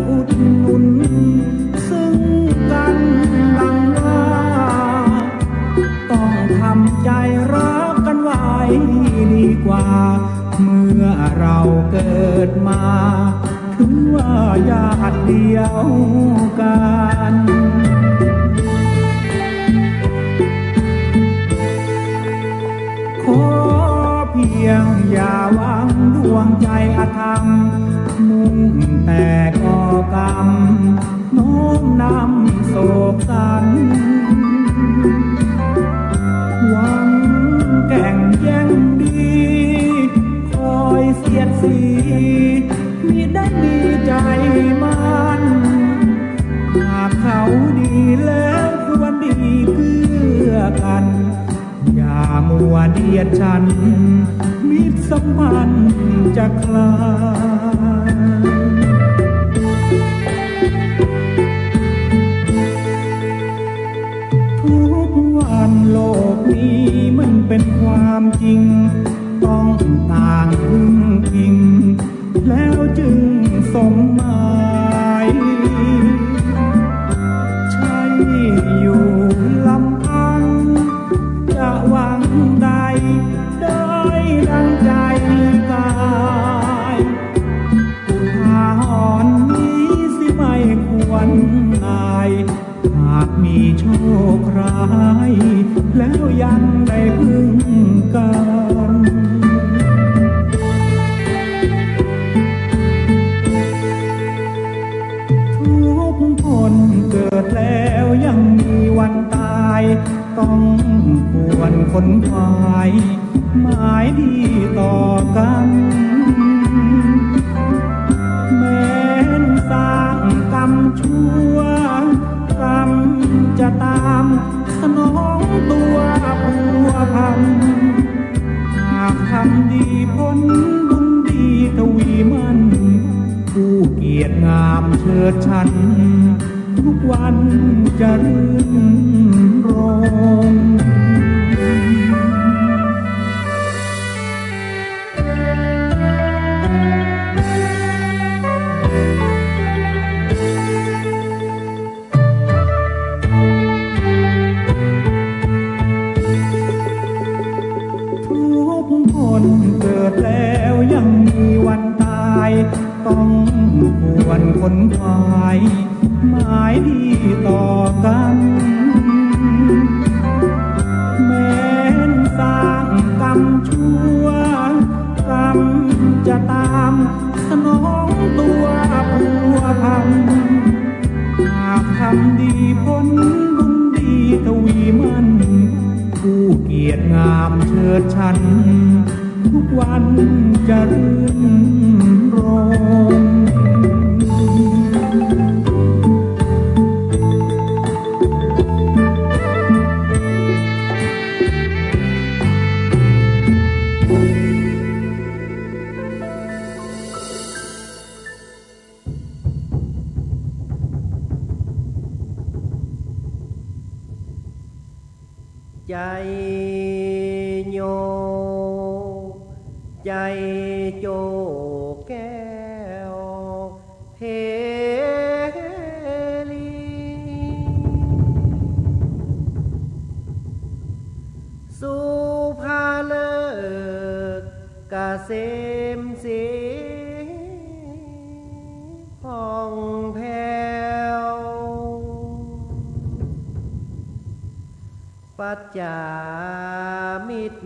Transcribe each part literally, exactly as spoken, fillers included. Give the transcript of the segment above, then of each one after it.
อุดหนุนซึ่งกันดังว่า ต้องทำใจรักกันไว้ดีกว่า เมื่อเราเกิดมา ถือว่าญาติเดียวกัน ขอเพียงอย่าวางดวงใจอธรรม มุ่งแต่ก่อกรรม น้อมนำโศกสัน หวังแก่งแย่งดี คอยเสียดสี มิได้มีใจมัน หากเขาดีแล้วควรดีเกื้อกัน อย่ามัวเดียดฉัน มิตรสัมพันธ์จะคลาย ทุกวันโลกนี้มันเป็นความจริง ต้องต่างพึ่งพิง แล้วจึงสมหมาย ใช่อยู่ลำพัง จะหวังได้ ได้ดังใจกาย อุทาหรณ์นี้สิไม่ควรอาย หากมีโชคร้าย แล้วยังได้พึ่งกัน ทุกคนเกิดแล้วยังมีวันตาย ต้องควรขนขวาย หมายดีต่อกัน แม้นสร้างกรรมชั่ว กรรมจะตามสนองตัวผัวพัน หากทำดีผลบุญดีทวีมั่น ผู้เกียรติงามเชิดชัน ทุกวันจะรื่นรมย์ ทุกคนเกิดแล้วยังมีวันตาย ต้องควรขนขวาย หมายดีต่อกัน แม้นสร้างกรรมชั่ว กรรมจะตามสนองตัวผัวพัน หากทำดีผลบุญดีทวีมั่น ผู้เกียรติงามเชิดชัน ทุกวันจะรื่นรมย์ ใจโย ใจโจแก้วเทลี สุภาฤกษ์เกษมศรี ผ่องแผ้ว ปัจจามิตร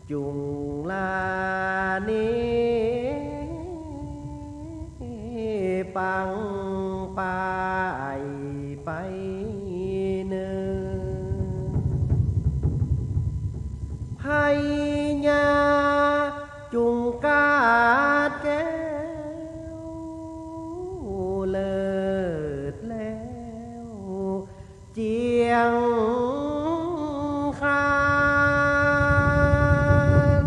จุงลานี้ ปังป่ายไปเนิน พญาจุงกาดแก้ว เลิศแล้วเจียงคาน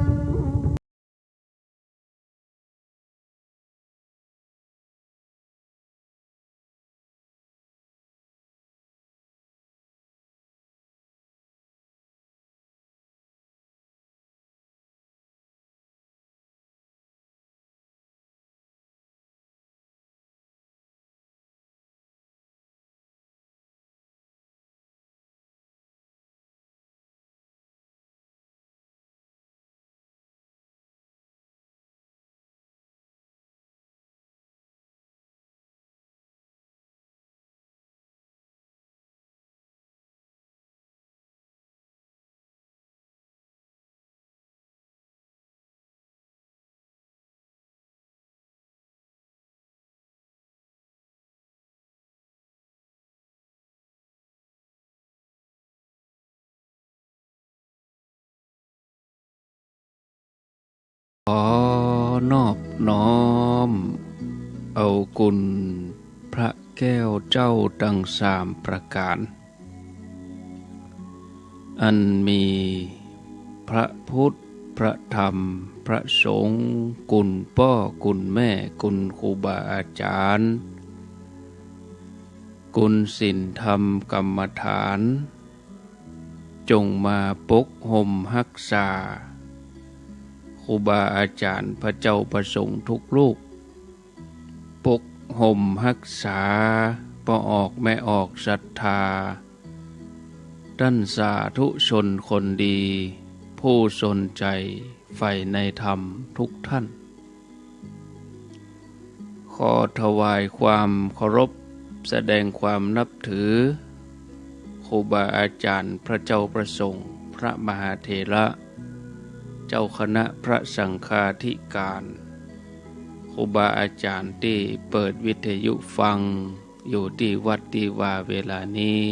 ขอนอบน้อมเอาคุณพระแก้วเจ้าตังสามประก๋าน อันมีพระพุทธ พระธรรม พระสงฆ์ คุณป้อ คุณแม่ คุณครูบาอาจ๋ารย์ คุณศีลธรรมกรรมฐาน จงมาปกห่มฮักษา ครูบาอาจ๋ารย์ พระเจ้าพระสงฆ์ทุกรูป ปกห่มฮักษาป้อออกแม่ออกศรัทธา ต้านสาธุชนคนดี ผู้สนใจ๋ใฝ่ในธรรมทุกท่าน ขอถวายความเคารพ แสดงความนับถือ ครูบาอาจ๋ารย์ พระเจ้าพระสงฆ์ พระมหาเถระ เจ้าคณะพระสังฆาธิการ ครูบาอาจ๋ารย์ตี้เปิดวิทยุฟังอยู่ตี้วัดตี้วาเวลานี้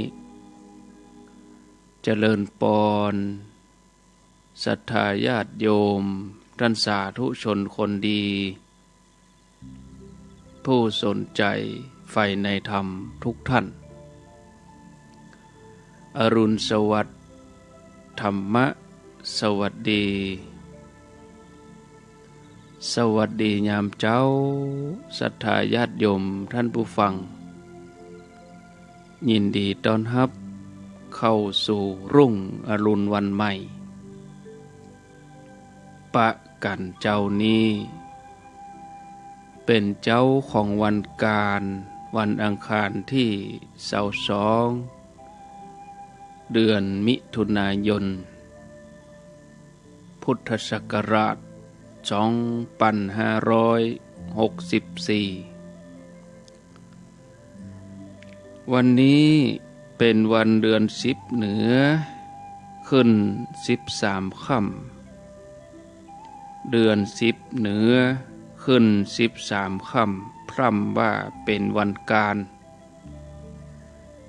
เจริญปอน ศรัทธาญาติโยม ต้านสาธุชนคนดี ผู้สนใจ๋ใฝ่ในธรรมทุกท่าน อรุณสวัสดิ์ ธรรมะสวัสดี สวัสดียามเจ๊า ศรัทธาญาติโยมต้านผู้ฟัง ยินดีต้อนฮับเข้าสู่รุ่งอรุณวันใหม่ ปะกั๋นเจ๊านี้ เป๋นเจ๊าของวันก๋าน วันอังคารตี้ซาวสอง เดือนมิถุนายน พุทธศักราชสองปันห้าร้อยหกสิบสี่ วันนี้เป๋นวันเดือนสิบเหนือ ขึ้นสิบสามค่ำ เดือนสิบเหนือ ขึ้นสิบสามค่ำ พร่ำว่าเป๋นวันก๋าน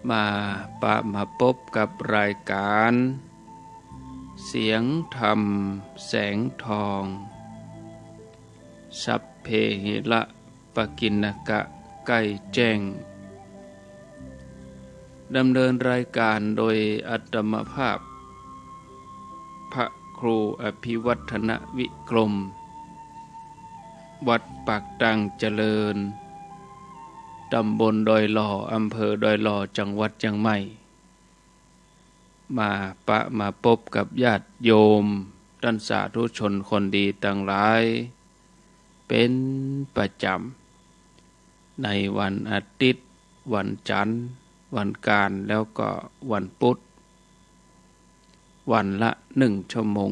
มาปะมาปบกับรายก๋าน เสียงธรรมแสงทอง สัพเพหิระปกิณณกะ ใก้แจ้ง ดำเนินรายก๋านโดยอาตมาภาพ พระครูอภิวัฒนวิกรม วัดปากตั้งเจริญ ตำบลดอยหล่อ อำเภอดอยหล่อ จังหวัดเจียงใหม่ มาปะมาปบกับญาติโยม ต้านสาธุชนคนดีตังหลาย เป๋นประจ๋ำ ในวันอาทิตย์ วันจันทร์ วันก๋าน แล้วก็วันปุ๊ด วันละหนึ่งชั่วโมง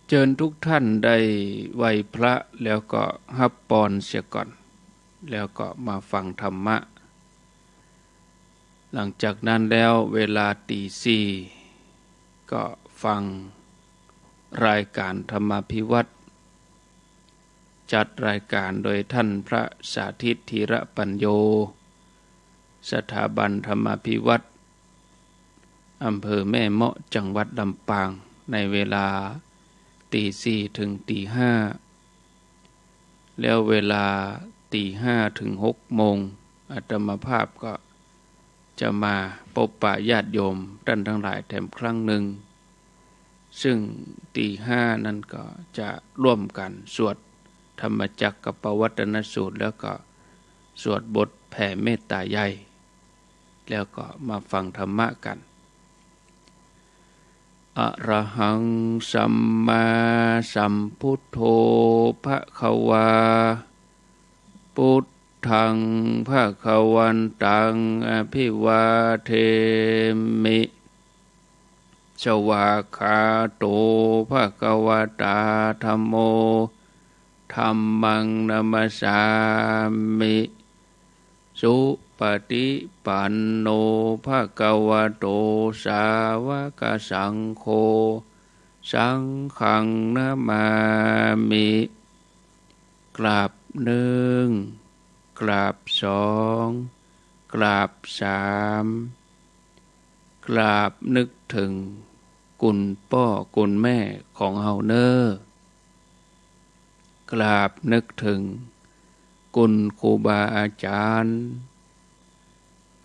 เจิญทุกท่านได้ไหว้พระแล้วก็ฮับปอนเสียก่อน แล้วก็มาฟังธรรมะ หลังจากนั้นแล้วเวลาตีสี่ ก็ฟังรายก๋านธรรมาภิวัตน์ จัดรายก๋านโดยท่านพระสาธิต ธีระปัญโญ สถาบันธรรมาภิวัตน์ อำเภอแม่เมาะ จังหวัดลำปาง ในเวลาตีสี่ถึงตีห้า แล้วเวลาตีห้าถึงหกโมง อาตมาภาพก็จะมาปบปะญาติโยมต้านตังหลายแถมครั้งนึ่ง ซึ่งตีห้านั้นก็จะร่วมกั๋นสวดธรรมจักกัปปวัตตนสูตร แล้วก็สวดบทแผ่เมตตาใหญ่ แล้วก็มาฟังธรรมะกั๋น อะระหังสัมมาสัมพุทโธภะคะวา พุทธังภะคะวันตังอะภิวาเทมิ สวากขาโตภะคะวะตาธัมโม ธัมมังนะมัสสามิ สุปะฏิปันโนภะคะวะโต สาวะกะสังโฆ สังฆังนะมามิ กราบนึ่ง กราบสอง กราบสาม กราบนึกเถิง กุณป้อกุณแม่ของเฮาเน่อ กราบนึกถึงกุณครูบาอาจ๋ารย์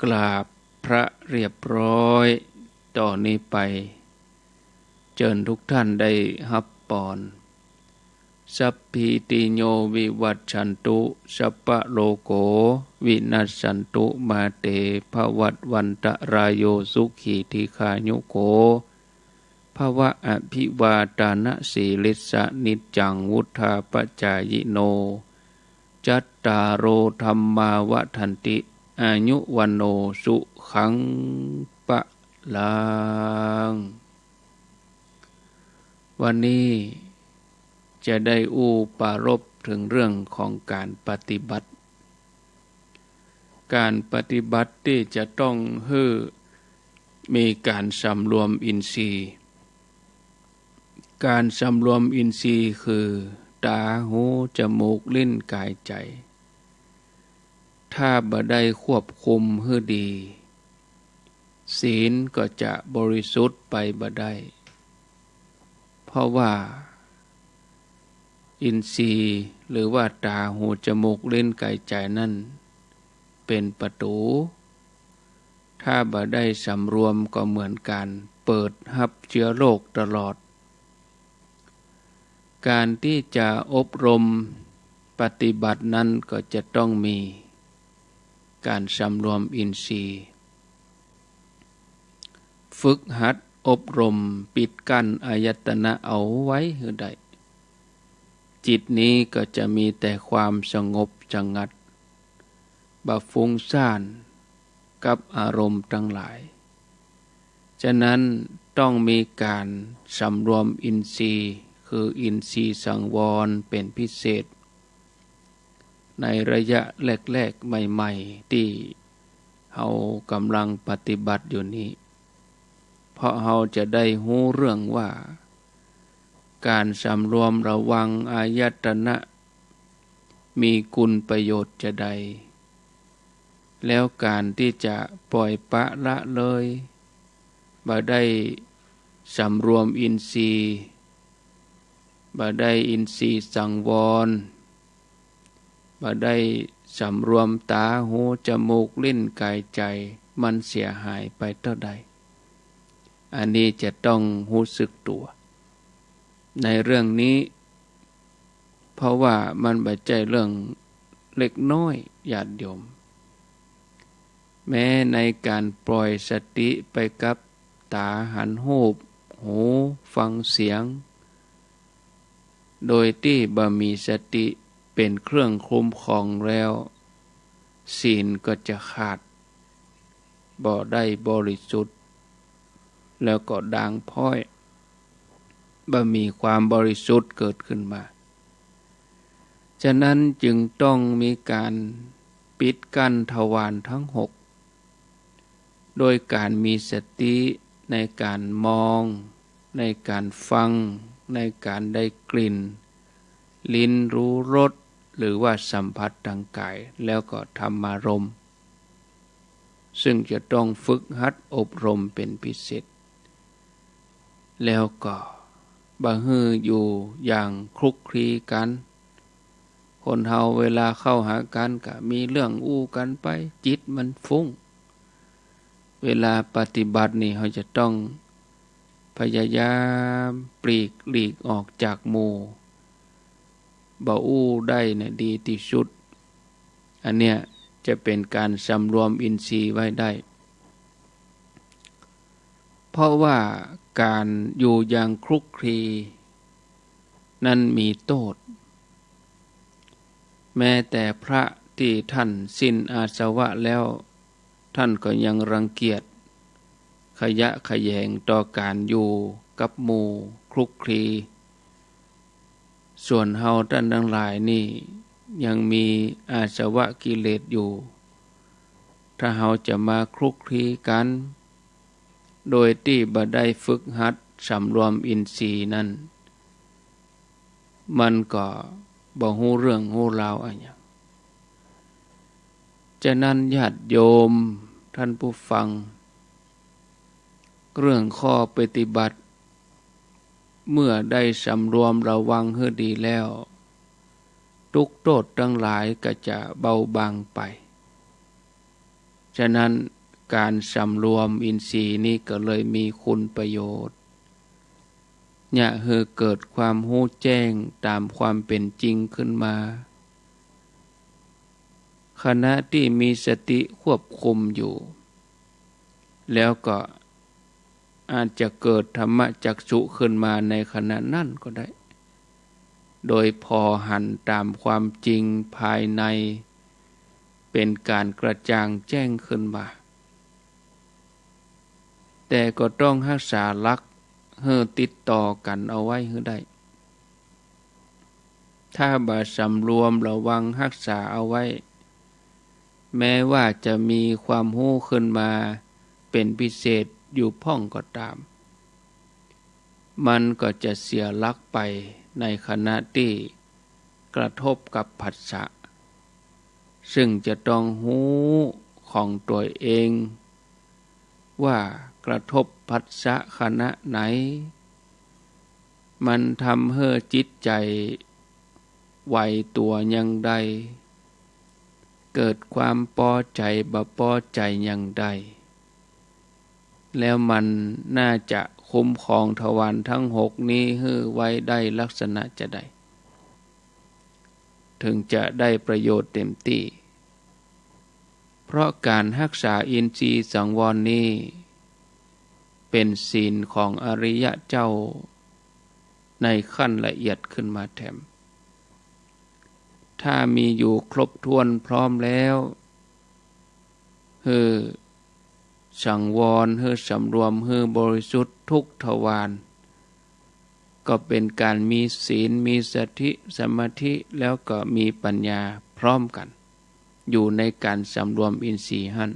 กราบพระเรียบร้อย ต่อนี้ไป เจิญทุกท่านได้ฮับปอน Sabbītiyo vivajjantu, sabbarogo vinassatu, mā te bhavatvantarāyo, sukhī dīghāyuko bhava. Abhivādanasīlissa niccaṃ vuḍḍhāpacāyino, cattāro dhammā vaḍḍhanti, āyu vaṇṇo sukhaṃ balaṃ. วันนี้จะได้อู้ปรารภเถิงเรื่องของก๋านปฏิบัติ ก๋านปฏิบัติตี้จะต้องหื้อมีก๋านสำรวมอินทรีย์ ก๋านสำรวมอินทรีย์คือต๋า หู จมูก ลิ้น ก๋าย ใจ๋ ถ้าบ่ได้ควบคุมหื้อดี ศีลก็จะบริสุทธิ์ไปบ่ได้ เพราะว่าอินทรีย์หรือว่าต๋า หู จมูก ลิ้น ก๋าย ใจ๋นั้นเป๋นประตู๋ ถ้าบ่ได้สำรวมก็เหมือนก๋านเปิดฮับเจื๊อโรคตลอด ก๋านตี้จะอบรมปฏิบัตินั้นก็จะต้องมีก๋านสำรวมอินทรีย์ ฝึกหัดอบรมปิดกั้นอายตนะเอาไว้หื้อได้ จิตนี้ก็จะมีแต่ความสงบสงัด บ่ฟุ้งซ่านกับอารมณ์ตังหลาย ฉะนั้นต้องมีก๋านสำรวมอินทรีย์ คืออินทรีย์สังวรเป๋นพิเศษ ในระยะแรกๆ ใหม่ๆ ตี้เฮาก่ำลังปฏิบัติอยู่นี้ เพราะเฮาจะได้ฮู้เรื่องว่า ก๋านสำรวมระวังอายตนะ มีคุณประโยชน์จาใด แล้วก๋านตี้จะป่อยปละละเลย บ่ได้สำรวมอินทรีย์ บ่ได้อินทรีย์สังวร บ่ได้สำรวมต๋า หู จมูก ลิ้น ก๋าย ใจ๋ มันเสียหายไปเต้าใด อันนี้จะต้องฮู้สึกตั๋ว ในเรื่องนี้ เพราะว่ามันบ่ใจ้เรื่องเล็กน้อย ญาติโยม แม้ในก๋านปล่อยสติไปกับต๋าหันฮูป หูฟังเสียง โดยตี้บ่มีสติเป๋นเครื่องคุ้มครองแล้ว ศีลก็จะขาด บ่ได้บริสุทธิ์ แล้วก็ด่างพร้อย บ่มีความบริสุทธิ์เกิดขึ้นมา ฉะนั้นจึงต้องมีก๋านปิดกั้นทวารทั้งหก โดยก๋านมีสติในก๋านมอง ในก๋านฟัง ในก๋านได้กลิ่น ลิ้นรู้รส หรือว่าสัมผัสทางก๋าย แล้วก็ธรรมารมณ์ ซึ่งจะต้องฝึกหัดอบรมเป๋นพิเศษ แล้วก็บ่หื้ออยู่อย่างคลุกคลีกั๋น คนเฮาเวลาเข้าหากั๋นก็มีเรื่องอู้กั๋นไป จิตมันฟุ้ง เวลาปฏิบัตินี่เฮาจะต้องพยายามปลีกหลีกออกจากหมู่ บ่อู้ได้เนี่ยดีตี้สุด อันเนี้ยจะเป๋นก๋านสำรวมอินทรีย์ไว้ได้ เพราะว่าก๋านอยู่อย่างคลุกคลีนั้นมีโต้ษ แม้แต่พระตี้ท่านสิ้นอาสวะแล้ว ท่านก็ยังรังเกียจขยะแขยงต่อก๋านอยู่กับหมู่คลุกคลี ส่วนเฮาต้านตังหลายนี่ยังมีอาสวะกิเลสอยู่ ถ้าเฮาจะมาคลุกคลีกั๋น โดยตี้บ่ได้ฝึกหัดสำรวมอินทรีย์นั้น มันก็บ่ฮู้เรื่องฮู้ราวอะหยัง ฉะนั้นญาติโยมท่านผู้ฟัง เรื่องข้อปฏิบัติ เมื่อได้สำรวมระวังหื้อดีแล้ว ตุ๊กข์โต้ษตังหลายก็จะเบาบางไป ฉะนั้นก๋านสำรวมอินทรีย์นี้ก็เลยมีคุณประโยชน์ เยียะหื้อเกิดความฮู้แจ้งต๋ามความเป๋นจริงขึ้นมา ขณะตี้มีสติควบคุมอยู่ แล้วก็อาจจะเกิดธรรมจักษุขึ้นมาในขณะนั้นก็ได้ โดยผ่อหันต๋ามความจริงภายใน เป๋นก๋านกระจ่างแจ้งขึ้นมา แต่ก็ต้องฮักษาหลักหื้อติดต่อกั๋นเอาไว้หื้อได้ ถ้าบ่สำรวมระวังฮักษาเอาไว้ แม้ว่าจะมีความฮู้ขึ้นมาเป๋นพิเศษอยู่พ่องก็ต๋าม มันก็จะเสียหลักไปในขณะตี้กระทบกับผัสสะ ซึ่งจะต้องฮู้ของตั๋วเอง ว่ากระทบผัสสะขณะไหน มันทำหื้อจิตใจ๋ไหวตั๋วอย่างใด เกิดความปอใจ๋บ่ปอใจ๋อย่างใด แล้วมันน่าจะคุ้มครองทวารทั้งหกนี้หื้อไว้ได้ลักษณะจาใด ถึงจะได้ประโยชน์เต็มตี้ เพราะก๋านฮักษาอินทรีย์สังวรนี้ เป๋นศีลของอริยะเจ้าในขั้นละเอียดขึ้นมาแถม ถ้ามีอยู่ครบถ้วนพร้อมแล้ว หื้อสังวร หื้อสำรวม หื้อบริสุทธิ์ทุกทวาร ก็เป๋นก๋านมีศีล มีสติ สมาธิ แล้วก็มีปัญญาพร้อมกั๋น อยู่ในก๋านสำรวมอินทรีย์หั้น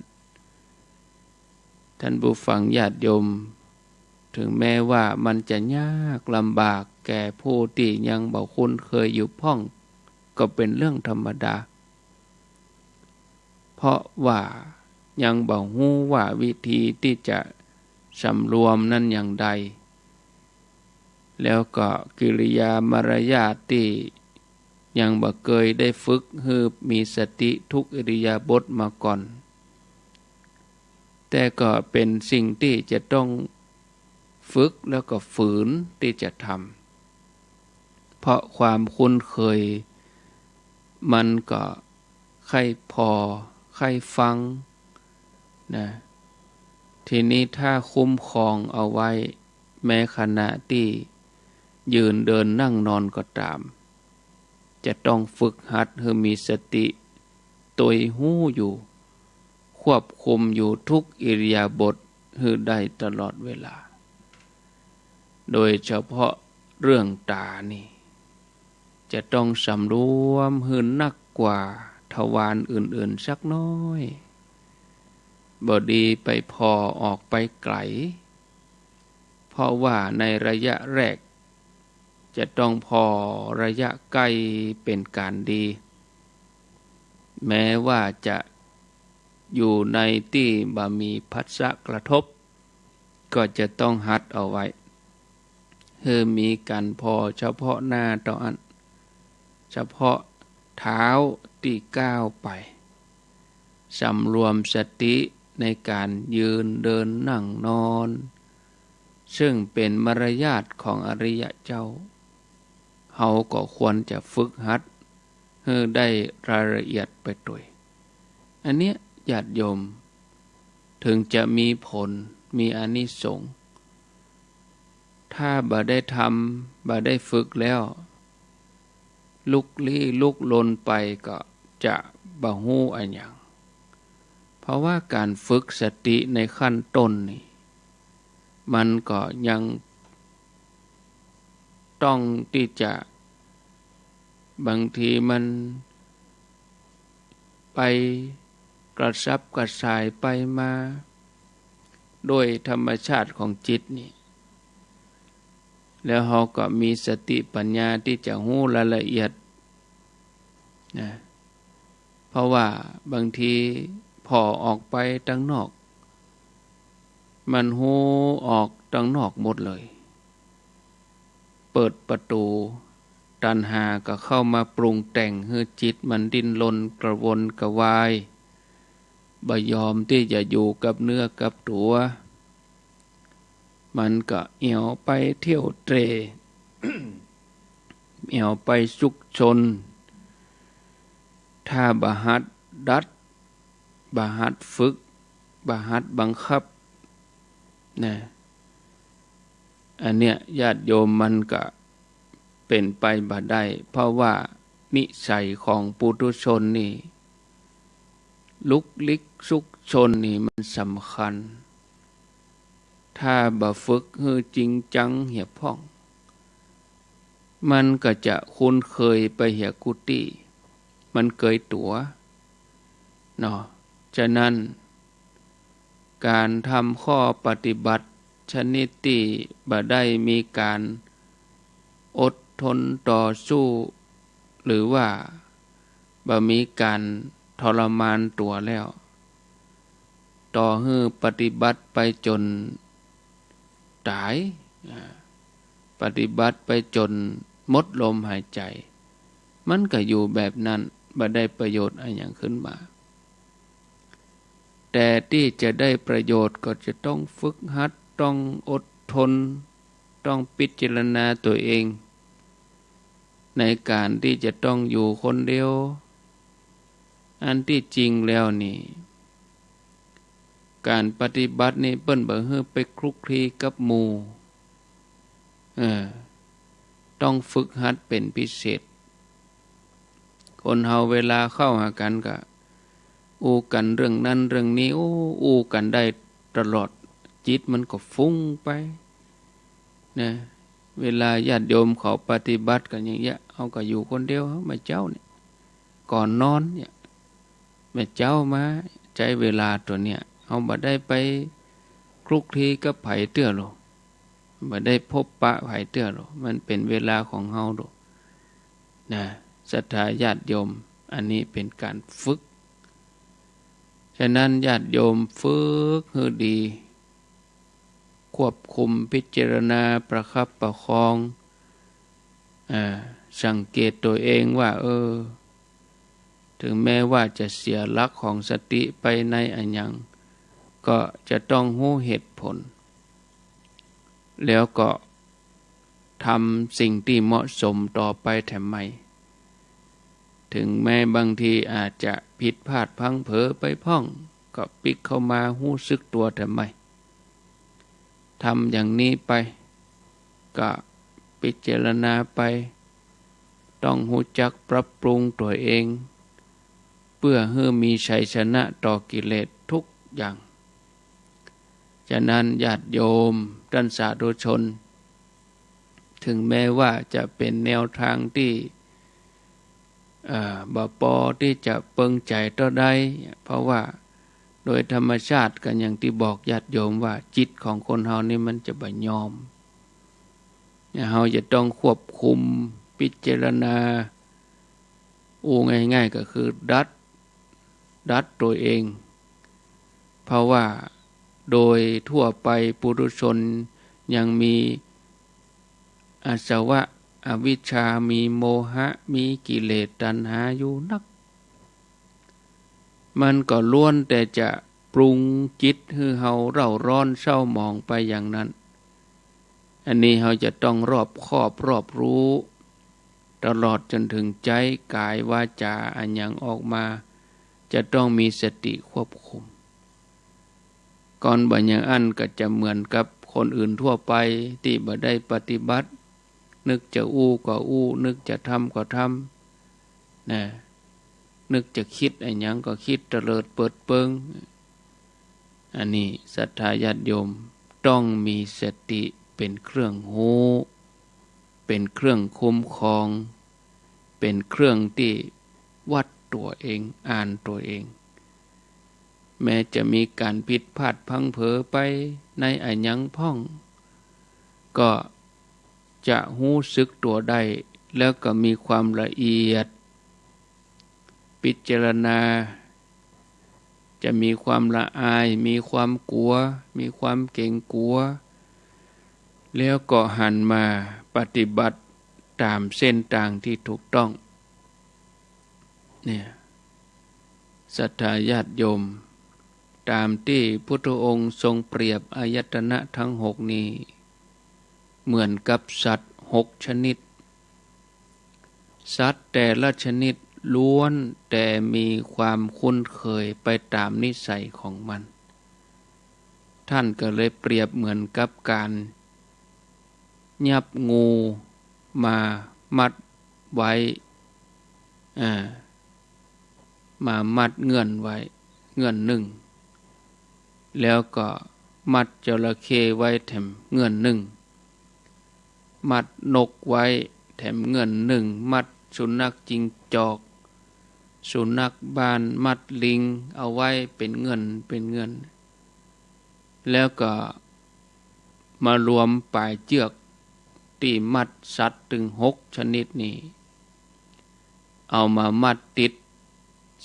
ท่านผู้ฟังญาติโยม ถึงแม้ว่ามันจะยากลำบากแก่ผู้ตี้ยังบ่คุ้นเคยอยู่พ่อง ก็เป๋นเรื่องธรรมดา เพราะว่ายังบ่ฮู้ว่าวิธีตี้จะสำรวมนั้นอย่างใด แล้วก็กิริยามารยาทตี้ยังบ่เกยได้ฝึกหื้อมีสติทุกอิริยาบถมาก่อน แต่ก็เป๋นสิ่งตี้จะต้องฝึกแล้วก็ฝืนตี้จะทำ เพราะความคุ้นเคยมันก็ใค่ผ่อใค่ฟังนะ ทีนี้ถ้าคุ้มครองเอาไว้ แม้ขณะตี้ยืนเดินนั่งนอนก็ต๋าม จะต้องฝึกหัดหื้อมีสติ ตวยฮู้อยู่ ควบคุมอยู่ทุกอิริยาบถหื้อได้ตลอดเวลา โดยเฉพาะเรื่องต๋านี่ จะต้องสำรวมหื้อนักกว่าทวารอื่นๆ สักน้อย บ่ดีไปผ่อออกไปไก๋ เพราะว่าในระยะแรก จะต้องผ่อระยะใก้เป๋นก๋านดี แม้ว่าจะอยู่ในตี้บ่มีผัสสะกระทบ ก็จะต้องหัดเอาไว้ หื้อมีก๋านผ่อเฉพาะหน้าเต้าอั้น เฉพาะเท้าตี้ก้าวไป สำรวมสติในก๋านยืนเดินนั่งนอน ซึ่งเป๋นมารยาทของอริยะเจ้า เฮาก็ควรจะฝึกหัดหื้อได้รายละเอียดไปตวย อันเนี้ยญาติโยม ถึงจะมีผล มีอานิสงส์ ถ้าบ่ได้ทำ บ่ได้ฝึกแล้ว ลุกลี้ลุกลนไปก็จะบ่ฮู้อะหยัง เพราะว่าก๋านฝึกสติในขั้นต้นนี่ มันก็ยังต้องตี้จะ บางทีมันไปกระสับกระส่ายไปมา โดยธรรมชาติของจิตนี่ แล้วเฮาก็มีสติปัญญาตี้จะฮู้รายละเอียดนะ เพราะว่าบางทีผ่อออกไปตังนอก มันฮู้ออกตังนอกหมดเลย เปิดประตู๋ ตัณหาก็เข้ามาปรุงแต่งหื้อจิตมันดิ้นรนกระวนกระวาย บ่ยอมตี้จะอยู่กับเนื้อกับตั๋ว มันก็แอ่วไปเที่ยวเตร่ แอ่วไปซุกซน ถ้าบ่หัดดัด บ่หัดฝึก บ่หัดบังคับ นะ อันเนี้ยญาติโยมมันก็เป๋นไปบ่ได้ เพราะว่านิสัยของปุถุชนนี่ ลุกลิ้กซุกซนนี่มันสำคัญ ถ้าบ่ฝึกหื้อจริงจังเหียพ่อง มันก็จะคุ้นเคยไปเหียกู้ตี้ มันเกยตั๋ว เนาะ ฉะนั้น ก๋านทำข้อปฏิบัติชนิดตี้บ่ได้มีก๋านอดทนต่อสู้ หรือว่าบ่มีก๋านทรมานตั๋วแล้ว ต่อหื้อปฏิบัติไปจ๋นต๋าย อ่า ปฏิบัติไปจ๋นหมดลมหายใจ๋ มันก็อยู่แบบนั้น บ่ได้ประโยชน์อะหยังขึ้นมา แต่ตี้จะได้ประโยชน์ก็จะต้องฝึกหัด ต้องอดทน ต้องพิจารณาตั๋วเอง ในก๋านตี้จะต้องอยู่คนเดียว อันตี้จริงแล้วนี่ ก๋านปฏิบัตินี่เปิ้นบ่หื้อไปคลุกคลีกับหมู่ เออ ต้องฝึกหัดเป๋นพิเศษ คนเฮาเวลาเข้าหากั๋นก็อู้กั๋นเรื่องนั้นเรื่องนี้ โอ้ อู้กั๋นได้ตลอด จิตมันก็ฟุ้งไป นะ เวลาญาติโยมเขาปฏิบัติกั๋นอย่างเงี้ย เฮาก็อยู่คนเดียว แม่เจ๊าเนี่ย ก่อนนอนเนี่ย แม่เจ๊ามาใจ๊เวลาตั๋วเนี่ย เฮาบ่ได้ไปคลุกคลีกับใผเตื้อหรอก บ่ได้พบปะใผเตื้อหรอก มันเป๋นเวลาของเฮาหรอก นะ ศรัทธาญาติโยม อันนี้เป๋นก๋านฝึก ฉะนั้นญาติโยมฝึกหื้อดี ควบคุมพิจารณาประคับประคอง อ่า สังเกตตั๋วเองว่า เออ ถึงแม้ว่าจะเสียหลักของสติไปในอะหยัง ก็จะต้องฮู้เหตุผล แล้วก็ทำสิ่งตี้เหมาะสมต่อไปแถมใหม่ ถึงแม้บางทีอาจจะผิดพลาดพลั้งเผลอไปพ่อง ก็ปิ๊กเข้ามาฮู้สึกตั๋วแถมใหม่ ทำอย่างนี้ไป ก็พิจารณาไป ต้องฮู้จักปรับปรุงตั๋วเอง เปื้อหื้อมีชัยชนะต่อกิเลสทุกอย่าง ฉะนั้นญาติโยมต้านสาธุชน ถึงแม้ว่าจะเป๋นแนวตางตี้ เอ่อ บ่ปอตี้จะเปิงใจ๋เต้าใด เพราะว่าโดยธรรมชาติกั๋นอย่างตี้บอกญาติโยมว่าจิตของคนเฮานี่มันจะบ่ยอม เนี่ย เฮาจะต้องควบคุมพิจารณา อู้ง่ายๆ ก็คือดัด ดัดตั๋วเอง เพราะว่าโดยทั่วไปปุถุชนยังมีอาสวะ อวิชชา มีโมหะ มีกิเลสตัณหาอยู่นัก มันก็ล้วนแต่จะปรุงจิตหื้อเฮาเร่าร้อนเศร้าหมองไปอย่างนั้น อันนี้เฮาจะต้องรอบคอบรอบฮู้ ตลอดจ๋นเถิงใจ๊ ก๋าย วาจ๋า อะหยังออกมา จะต้องมีสติควบคุม ก่อนบ่อย่างอั้นก็จะเหมือนกับคนอื่นทั่วไปตี้บ่ได้ปฏิบัติ นึกจะอู้ก็อู้ นึกจะทำก็ทำ นะ นึกจะกึ๊ดอะหยังก็กึ๊ดเตลิดเปิดเปิง อันนี้ศรัทธาญาติโยมต้องมีสติเป๋นเครื่องฮู้ เป๋นเครื่องคุ้มครอง เป๋นเครื่องตี้วัดตั๋วเอง อ่านตั๋วเอง แม้จะมีก๋านผิดพลาดพลั้งเผลอไปในอะหยังพ่อง ก็จะฮู้สึกตั๋วได้ แล้วก็มีความละเอียด พิจารณา จะมีความละอาย มีความกั๋ว มีความเก๋งกั๋ว แล้วก็หันมาปฏิบัติต๋ามเส้นตางตี้ถูกต้อง เนี่ย ศรัทธาญาติโยม ต๋ามตี้พุทธองค์ทรงเปรียบอายตนะทั้งหกนี้ เหมือนกับสัตว์หกชนิด สัตว์แต่ละชนิดล้วนแต่มีความคุ้นเคยไปต๋ามนิสัยของมัน ท่านก็เลยเปรียบเหมือนกับก๋านยับงูมามัดไว้ อ่า มามัดเงื่อนไว้เงื่อนนึ่ง แล้วก็มัดจระเข้ไว้แถมเงื่อนนึ่ง มัดนกไว้แถมเงื่อนนึ่ง มัดสุนัขจิ้งจอก สุนัขบ้าน มัดลิงเอาไว้เป๋นเงื่อน เป๋นเงื่อน แล้วก็มารวมป๋ายเจื้อกตี้มัดสัตว์ตึงหกชนิดนี้ เอามามัดติด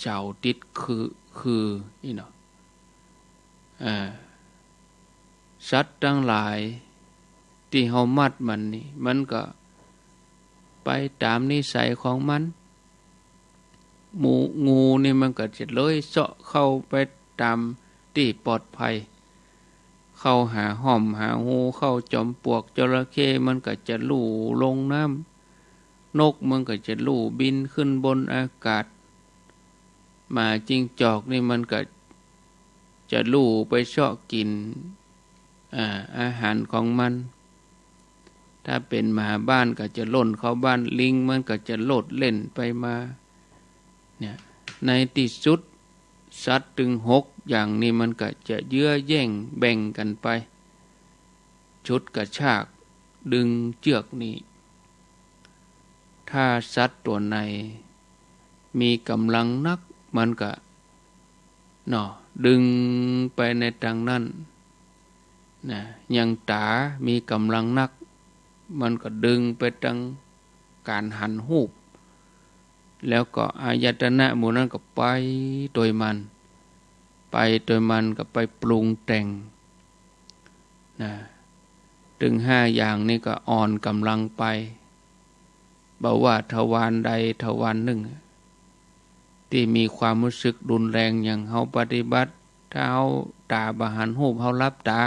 เสาติดคือ คืออี้เนาะ อ่า สัตว์ตังหลายตี้เฮามัดมันนี่ มันก็ไปต๋ามนิสัยของมัน หมู งูนี่มันก็จะเลื้อยเซาะเข้าไปต๋ามตี้ปลอดภัย เข้าหาฮ่อมหาฮู เข้าจอมปลวก จระเข้มันก็จะลู่ลงน้ำ นกมันก็จะลู่บินขึ้นบนอากาศ หมาจิ้งจอกนี่มันก็จะลู่ไปเซาะกิ๋น อ่า อาหารของมัน ถ้าเป๋นหมาบ้านก็จะล่นเข้าบ้าน ลิงมันก็จะโลดเล่นไปมา เนี่ย ในตี้สุดสัตว์ตึงหกอย่างนี้มันก็จะเยื้อแย่งแบ่งกั๋นไป ฉุดกระชากดึงเจื้อกนี้ ถ้าสัตว์ตั๋วไหนมีก๋ำลังนัก มันก็ เนาะ ดึงไปในตางนั้น นะ อย่างต๋ามีก๋ำลังนัก มันก็ดึงไปตางก๋านหันฮูป แล้วก็อายตนะหมู่นั้นก็ไปโตยมัน ไปโตยมันก็ไปปรุงแต่ง นะ ตึงห้าอย่างนี้ก็อ่อนก๋ำลังไป บ่ว่าทวารใดทวารนึ่ง ตี้มีความฮู้สึกรุนแรง อย่างเฮาปฏิบัติ ถ้าเฮาต๋าบ่หันฮูป เฮาหลับต๋า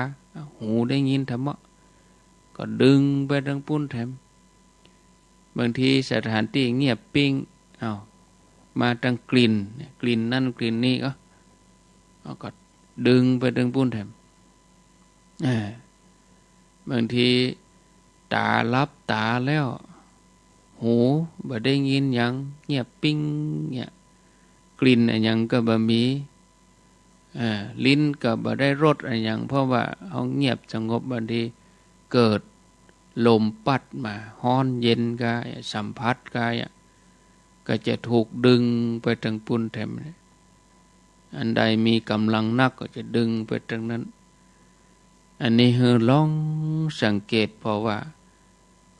หูได้ยินธรรมะ ก็ดึงไปตางปู้นแถม บางทีสถานตี้เงียบปิ้ง เอ้า มาตางกลิ่น กลิ่นนั่นกลิ่นนี้ก็ เอาก็ดึงไปตางปู้นแถม อ่า บางทีต๋าหลับต๋าแล้ว หูบ่ได้ยินหยัง เงียบปิ้งเนี่ย กลิ่นอะหยังก็บ่มี อ่า ลิ้นก็บ่ได้รสอะหยัง เพราะว่าเฮาเงียบสงบ บางทีเกิดลมปั๊ดมา ฮ้อนเย็นกาย สัมผัสกายอะ ก็จะถูกดึงไปตางปู้นแถม อันใดมีก๋ำลังนักก็จะดึงไปตางนั้น อันนี้หื้อลองสังเกตผ่อว่า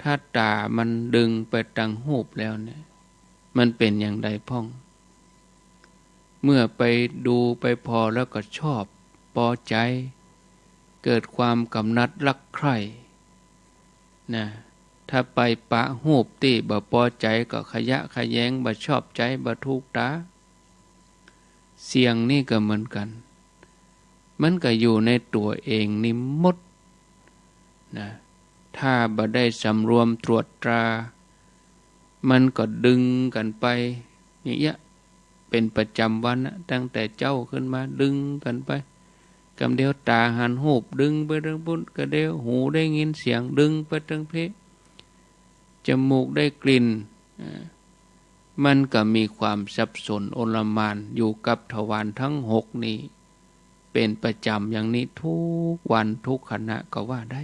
ถ้าต๋ามันดึงไปตางฮูปแล้วเนี่ย มันเป๋นอย่างใดพ่อง เมื่อไปดูไปผ่อแล้วก็ชอบ ปอใจ๋ เกิดความกำหนัดรักใคร่ นะ ถ้าไปปะฮูปตี้บ่ปอใจ๋ก็ขยะแขยง บ่ชอบใจ๋ บ่ถูกต๋า เสียงนี่ก็เหมือนกั๋น มันก็อยู่ในตั๋วเองนี่หมด นะ ถ้าบ่ได้สำรวมตรวจตรา มันก็ดึงกั๋นไปอย่างเงี้ย เป๋นประจ๋ำวันนะ ตั้งแต่เจ๊าขึ้นมา ดึงกั๋นไป กำเดียวต๋าหันฮูป ดึงไปตางปู้น กำเดียวหูได้ยินเสียง ดึงไปตางเพ จมูกได้กลิ่น อ่า มันก็มีความสับสนโอลหม่านอยู่กับทวารทั้งหกนี้ เป๋นประจ๋ำอย่างนี้ทุกวันทุกขณะก็ว่าได้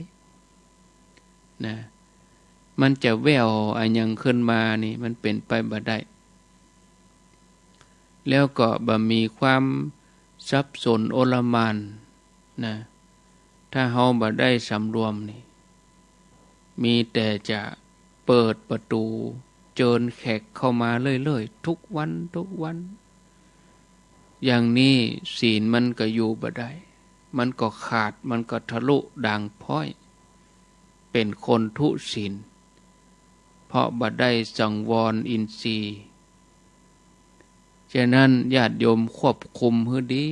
นะ มันจะแว่วอะหยังขึ้นมานี่ มันเป๋นไปบ่ได้ แล้วก็บ่มีความสับสนโอลหม่าน นะ ถ้าเฮาบ่ได้สำรวมนี่ มีแต่จะเปิดประตู๋เจิญแขกเข้ามาเรื่อยๆ ทุกวันทุกวัน อย่างนี้ศีลมันก็อยู่บ่ได้ มันก็ขาด มันก็ทะลุด่างพร้อย เป๋นคนทุศีล เพราะบ่ได้สังวรอินทรีย์ ฉะนั้นญาติโยมควบคุมหื้อดี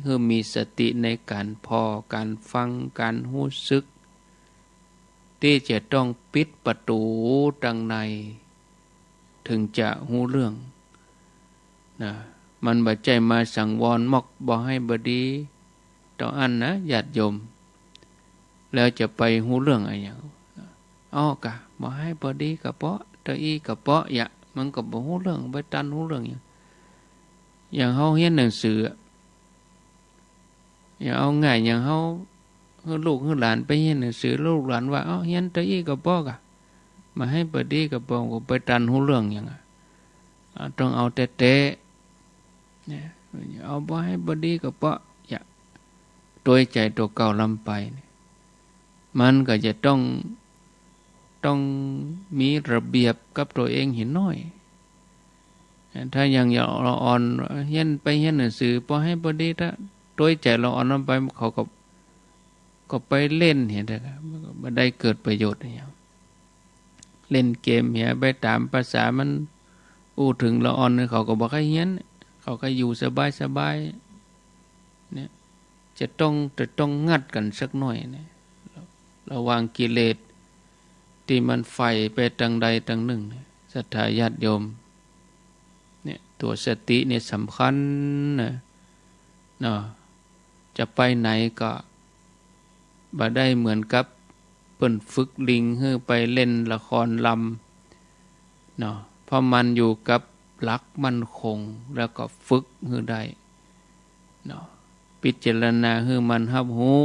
หื้อมีสติในก๋านผ่อ ก๋านฟัง ก๋านฮู้สึก ตี้จะต้องปิดประตู๋ตังใน เถิงจะฮู้เรื่อง นะ มันบ่ใจ้มาสังวรมอก บ่หื้อบ่ดี เต้าอั้นนะ ญาติโยม แล้วจะไปฮู้เรื่องอะหยัง อ้อกะ บ่หื้อบ่ดีกะเปาะ เต้าอี้กะเปาะ ยะ มันก็บ่ฮู้เรื่อง ไปตันฮู้เรื่องหยัง อย่างเฮาเฮียนหนังสืออะ อย่างเอาง่าย อย่างเฮา หื้อลูกหื้อหลานไปเฮียนหนังสือ ลูกหลานว่า เอ้า เฮียนเต้าอี้กะเปาะกะ บ่หื้อบ่ดีกะเปาะ ก็ไปตันฮู้เรื่องหยังอะ อ่า ต้องเอาแต๊ๆ เนี่ย เอาบ่หื้อบ่ดีกะเปาะ ยะ ตวยใจ๋ตั๋วเก่าลำไปเนี่ย มันก็จะต้อง ต้องมีระเบียบกับตั๋วเองเหียน้อย ถ้ายังละอ่อน เฮียน ไปเฮียนหนังสือ บ่หื้อบ่ดี ถ้าตวยใจ๋ละอ่อนลำไป เขาก็ ก็ไปเล่นเหีย มันก็บ่ได้เกิดประโยชน์อะหยัง เล่นเกมเหีย ไปต๋ามภาษามัน อู้เถิงละอ่อน เขาก็บ่ใค่เฮียน เขาก็อยู่สบายๆ เนี่ย จะต้อง จะต้องงัดกั๋นสักหน้อยเนี่ย ระหว่างกิเลสตี้มันใฝ่ไปตางใดตางนึ่งเนี่ย ศรัทธาญาติโยม เนี่ย ตั๋วสติเนี่ยสำคัญนะ เนาะ จะไปไหนก็บ่ได้เหมือนกับเปิ้นฝึกลิงหื้อไปเล่นละครลำ เนาะ เพราะมันอยู่กับหลักมั่นคง แล้วก็ฝึกหื้อได้ เนาะ พิจารณาหื้อมันฮับฮู้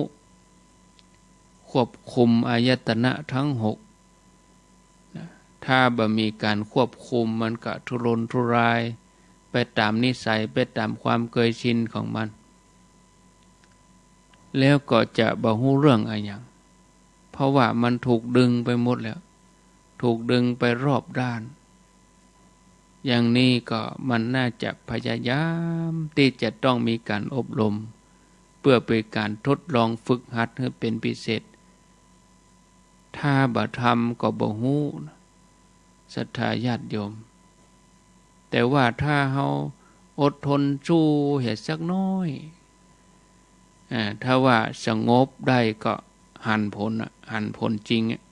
ควบคุมอายตนะทั้งหก นะ ถ้าบ่มีก๋านควบคุม มันก็ทุรนทุราย ไปต๋ามนิสัย ไปต๋ามความเกยชินของมัน แล้วก็จะบ่ฮู้เรื่องอะหยัง เพราะว่ามันถูกดึงไปหมดแล้ว ถูกดึงไปรอบด้าน อย่างนี้ก็มันน่าจะพยายามตี้จะต้องมีก๋านอบรม เปื้อเป๋นก๋านทดลองฝึกหัดหื้อเป๋นพิเศษ ถ้าบ่ทำก็บ่ฮู้นะ ศรัทธาญาติโยม แต่ว่าถ้าเฮาอดทนสู้เหียสักหน้อย อ่า ถ้าว่าสงบได้ก็หันผลอะ หันผลจริงอะ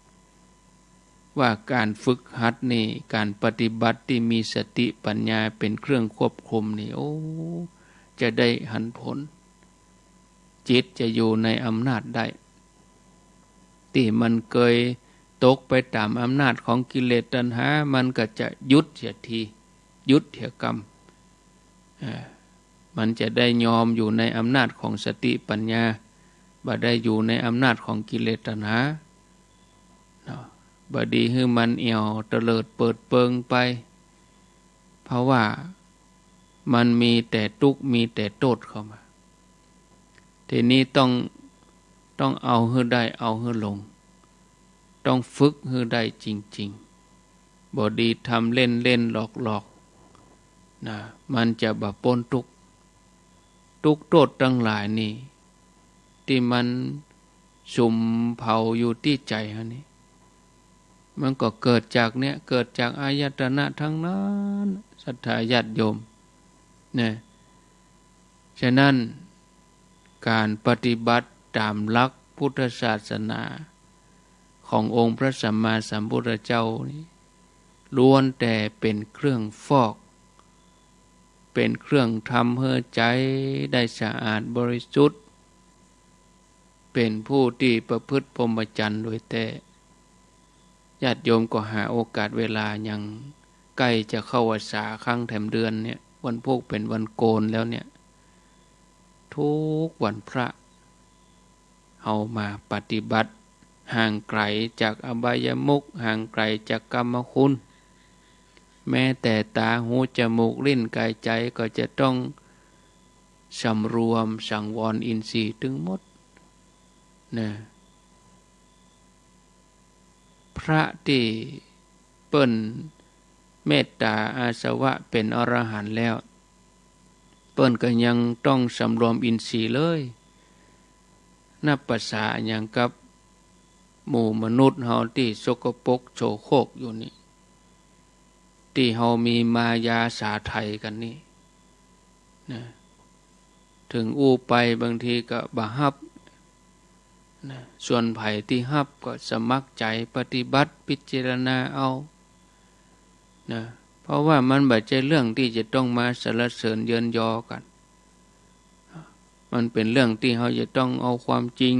ว่าก๋านฝึกหัดนี่ ก๋านปฏิบัติตี้มีสติปัญญาเป๋นเครื่องควบคุมนี่ โอ้ จะได้หันผล จิตจะอยู่ในอำนาจได้ ตี้มันเกยตกไปต๋ามอำนาจของกิเลสตัณหา มันก็จะหยุดเสียที หยุดเหียกำ เอ่อ มันจะได้ยอมอยู่ในอำนาจของสติปัญญา บ่ได้อยู่ในอำนาจของกิเลสตัณหา เนาะ บ่ดีหื้อมันแอ่วเตลิดเปิดเปิงไป เพราะว่ามันมีแต่ตุ๊กข์ มีแต่โต้ษเข้ามา ทีนี้ต้อง ต้องเอาหื้อได้ เอาหื้อลง ต้องฝึกหื้อได้จริงๆ บ่ดีทำเล่นๆ หลอกๆ นะ มันจะบ่ป๊นตุ๊กข์ ตุ๊กข์โต้ษตังหลายนี่ ตี้มันสุมเผาอยู่ตี้ใจ๋เฮานี่ มันก็เกิดจากเนี่ย เกิดจากอายตนะตังนั้น ศรัทธาญาติโยม นะ ฉะนั้นก๋านปฏิบัติต๋ามหลักพุทธศาสนาขององค์พระสัมมาสัมพุทธเจ้านี่ ล้วนแต่เป๋นเครื่องฟอก เป๋นเครื่องทำหื้อใจ๋ได้สะอาดบริสุทธิ์ เป๋นผู้ตี้ประพฤติพรหมจรรย์โดยแต๊ ญาติโยมก็หาโอกาสเวลายังใก้จะเข้าพรรษาครั้งแถมเดือนเนี่ย วันพูกเป๋นวันโกนแล้วเนี่ย ทุกวันพระ เฮามาปฏิบัติ ห่างไกลจากอบายมุข ห่างไกลจากกามคุณ แม้แต่ต๋า หู จมูก ลิ้น ก๋าย ใจ๋ ก็จะต้องสำรวมสังวรอินทรีย์ตึงหมด นะ พระตี้เปิ้นเมตต๋าอาสวะเป๋นอรหันต์แล้ว เปิ้นก็ยังต้องสำรวมอินทรีย์เลย นับประสาอะหยังกับ หมู่มนุษย์เฮาตี้สกปรกโสโครกอยู่นี่ ตี้เฮามีมายาสาไถกั๋นนี่นะ เถิงอู้ไปบางทีก็บ่ฮับนะ ส่วนใผตี้ฮับก็สมัครใจ๋ปฏิบัติพิจารณาเอานะ เพราะว่ามันบ่ใจ้เรื่องตี้จะต้องมาสรรเสริญเยินยอกั๋น มันเป๋นเรื่องตี้เฮาจะต้องเอาความจริง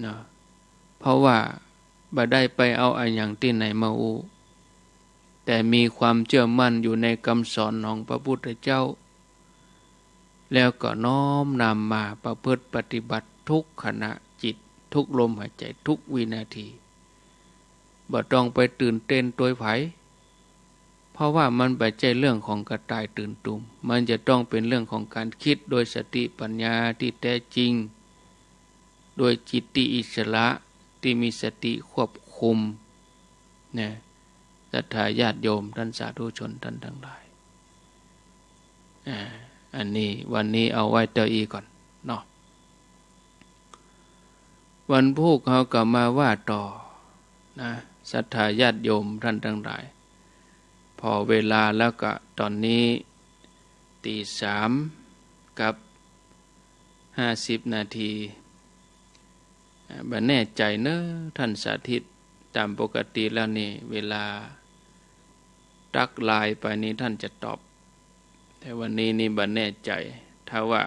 นะ เพราะว่าบ่ได้ไปเอาอะหยังตี้ไหนมาอู้ แต่มีความเจื้อมั่นอยู่ในกำสอนของพระพุทธเจ้า แล้วก็น้อมนำมาประพฤติปฏิบัติทุกขณะจิต ทุกลมหายใจ๋ ทุกวินาที บ่ต้องไปตื่นเต้นตวยใผ เพราะว่ามันบ่ใจ้เรื่องของกระต่ายตื่นตูม มันจะต้องเป๋นเรื่องของก๋านกึ๊ดโดยสติปัญญาตี้แต๊จริง โดยจิตตี้อิสระตี้มีสติควบคุมนะ ศรัทธาญาติโยมต้านสาธุชนต้านตังหลาย อ่า อันนี้วันนี้เอาไว้เต้าอี้ก่อนเนาะ วันพูกเฮาก็มาว่าต่อนะ ศรัทธาญาติโยมต้านตังหลาย ผ่อเวลาแล้วก็ต๋อนนี้ตี๋สามกับห้าสิบนาที อ่า บ่แน่ใจ๋เนาะ ต้านสาธิต ต๋ามปกติแล้วนี่ เวลาตั๊กไลน์ไปนี่ต้านจะตอบ แต่วันนี้นี่บ่แน่ใจ๋ ถ้าว่า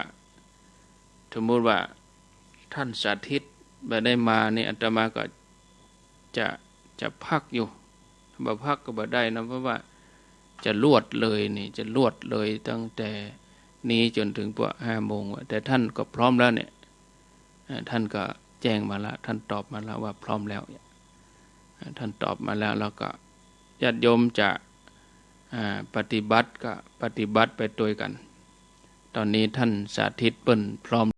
สมมุติว่าต้านสาธิตบ่ได้มานี่ อาตมาก็จะ จะพักอยู่ บ่พักก็บ่ได้นะ เพราะว่าจะลวดเลยนี่ จะลวดเลยตั้งแต่นี้จ๋นเถิงปวาห้าโมงว่ะ แต่ต้านก็พร้อมแล้วเนี่ย อ่า ต้านก็แจ้งมาละ ต้านตอบมาละว่าพร้อมแล้ว อ่า ต้านตอบมาแล้ว แล้วก็ญาติโยมจะ อ่า ปฏิบัติก็ปฏิบัติไปตวยกั๋น ต๋อนนี้ต้านสาธิตเปิ้นพร้อม